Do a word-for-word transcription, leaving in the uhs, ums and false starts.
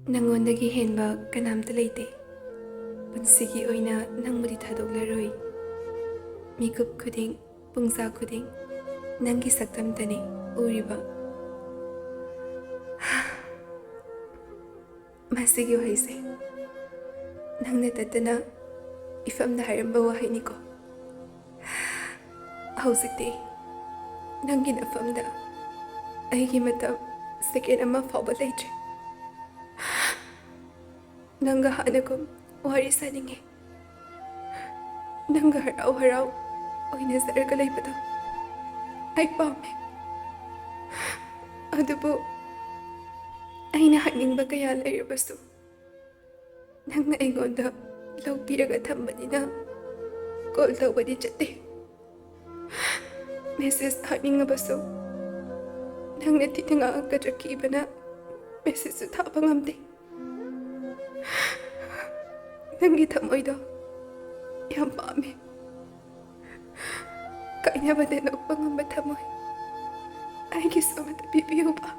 ꯅꯪꯉꯣꯟꯗꯒꯤ ꯍꯦꯟꯕ ꯀꯅꯥꯝꯇ ꯂꯩꯇꯦ꯫ ꯄꯨꯟꯁꯤꯒꯤ ꯑꯣꯏꯅ ꯅꯪꯕꯨꯗꯤ ꯊꯥꯗꯣꯛꯂꯔꯣꯏ꯫ ꯃꯤꯀꯨꯞ ꯈꯨꯗꯤꯡ, ꯄꯨꯡꯖꯥ ꯈꯨꯗꯤꯡ ꯅꯪꯒꯤ ꯁꯛꯇꯝꯇꯅꯤ ꯎꯔꯤꯕ꯫ ꯃꯁꯤꯒꯤ ꯋꯥꯍꯩꯁꯦ ꯅꯪꯅ ꯇꯠꯇꯅ ꯏꯐꯝꯗ ꯍꯥꯏꯔꯝꯕ ꯋꯥꯍꯩꯅꯤꯀꯣ꯫ ꯍꯧꯖꯤꯛꯇꯤ ꯅꯪꯒꯤ ꯅꯐꯝꯗ ꯑꯩꯒꯤ ꯃꯇꯝ ꯁꯦꯀꯦꯟ ꯑꯃ ꯐꯥꯎꯕ ꯂꯩꯇ꯭ꯔꯦ꯫ ꯅꯪꯒ ꯍꯥꯟꯅꯒꯨꯝ ꯋꯥꯔꯤ ꯁꯥꯅꯤꯡꯉꯤ꯫ ꯅꯪꯒ ꯍꯔꯥꯎ ꯍꯔꯥꯎ ꯑꯣꯏꯅꯖꯔꯒ ꯂꯩꯕꯗꯣ ꯑꯩ ꯄꯥꯝꯃꯦ꯫ ꯑꯗꯨꯕꯨ ꯑꯩꯅ ꯍꯥꯏꯅꯤꯡꯕ ꯀꯌꯥ ꯂꯩꯔꯕꯁꯨ ꯅꯪꯅ ꯑꯩꯉꯣꯟꯗ ꯂꯧꯕꯤꯔꯒ ꯊꯝꯕꯅꯤꯅ ꯀꯣꯜ ꯇꯧꯕꯗꯤ ꯆꯠꯇꯦ꯫ ꯃꯦꯁꯦꯖ ꯊꯥꯅꯤꯡꯉꯕꯁꯨ ꯅꯪꯅ ꯊꯤꯅ ꯉꯥꯡꯉꯛꯀꯗ꯭ꯔꯥ ꯀꯤꯕꯅ ꯃꯦꯁꯦꯖꯁꯨ ꯊꯥꯕ ꯉꯝꯗꯦ꯫ ꯅꯪꯒꯤ ꯊꯃꯣꯏꯗꯣ ꯌꯥꯝ ꯄꯥꯝꯃꯦ꯫ ꯀꯥꯏꯅꯕꯗ ꯅꯣꯛꯄ ꯉꯝꯕ ꯊꯃꯣꯏ ꯑꯩꯒꯤꯁꯨ ꯑꯃꯇ ꯄꯤꯕꯤꯌꯨꯕ꯫